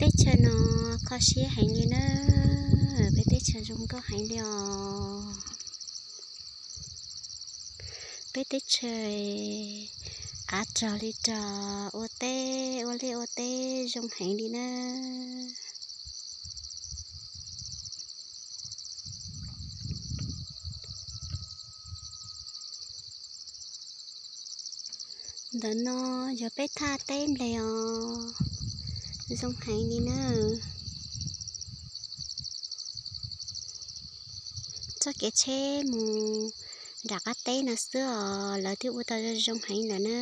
Teb chaws no kho siab heev li na, peb teb chaws zoo nkauj heev li os. Peb teb chaws av rog li rog, ua teb ua liaj ua teb zoo heev li na. Ntawm no yog peb thaj teb nplej os, zoo heev li na. Txoj kev tsheb mus nram qab teb no xwb os, lawv twb ua tau zoo zoo heev lawm na.